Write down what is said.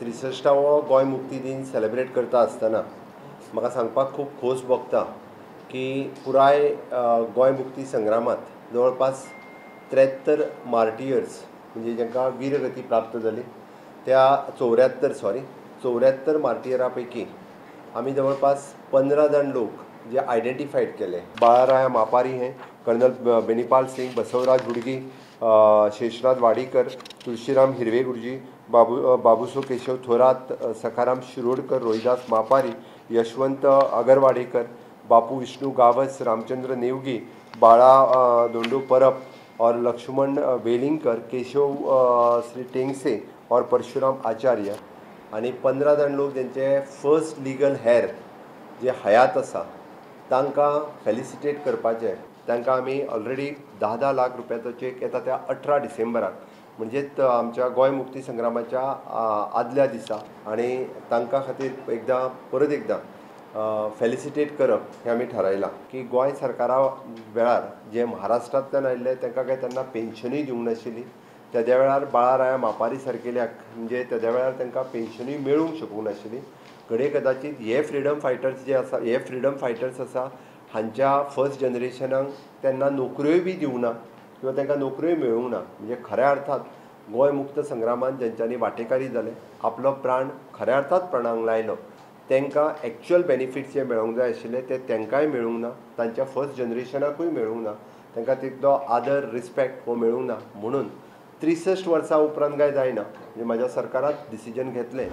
त्रिसश्टावो गोंय मुक्ती दिन सेलिब्रेट करता आसतना म्हाका सांगपाक खूब खोस भोगता की पुराय गोंय मुक्ती संग्रामात जवळपास 73 मार्टियर्स म्हणजे जांकां वीरगती प्राप्त जाली त्या 74 मार्टियरा पैकी आमी जवळपास 15 जाण लोक जे आयडेंटिफायड केले. बाळाराया मापारी हे, कर्नल बेनीपाल सिंग, बसवराज हुडगी, शेषनाथ वाडीकर, तुळशीराम हिरवे गुरुजी, बाबूसो केशव थोरात, सखाराम शिरोडकर, रोहिदास मापारी, यशवंत अगरवाडेकर, बापू विष्णू गावस, रामचंद्र नेवगी, बाळा दोंडू परब और लक्ष्मण वेलिंगकर, केशव श्री टेंगसे और परशुराम आचार्य आनी 15 जाण लोक जेंचे फर्स्ट लिगल हेर जे हयात आसा तांकां फेलिसिटेट करपाचें. तांकां आमी ऑलरेडी 10-10 लाख रुपयाचो चेक येता त्या 18 डिसेंबराक म्हणजेच आमच्या गोंय मुक्ती संग्रामाच्या आदल्या दिसा आनी तांकां खातीर एकदां परत एकदां फेलिसिटेट करप हें आमी थारायलां की गोंय सरकारा वेळार जे महाराष्ट्रांतल्यान आयिल्ले तांकां काय तेन्ना पेन्शनूय दिवंक नाशिल्ली. तेद्या वेळार बाळाराया मापारी सारकेल्याक म्हणजे तेद्या वेळार तांकां पेन्शनूय मेळूंक शकूंक नाशिल्ली. घडये कदाचीत हे फ्रिडम फायटर्स जे आसा, हे फ्रिडम फायटर्स आसा हांच्या फर्स्ट जनरेशनाक तेन्ना नोकऱ्योय बी दिवंक ना किंवा तांकां नोकऱ्योय मेळूंक ना. म्हणजे खऱ्या अर्थात गोंय मुक्त संग्रामांत जेंच्यांनी वांटेकारी जाले, आपलो प्राण खऱ्या अर्थात प्राणांक लायलो, तांकां एक्चुअल बेनिफिट्स जे मेळूंक जाय आशिल्ले ते तांकांय मेळूंक ना, तांच्या फर्स्ट जनरेशनाकूय मेळूंक ना, तांकां तितलो आदर रिस्पेक्ट हो मेळूंक ना. म्हणून 63 वर्सां उपरांत काय जायना म्हणजे म्हाज्या सरकारान डिसिजन घेतलें.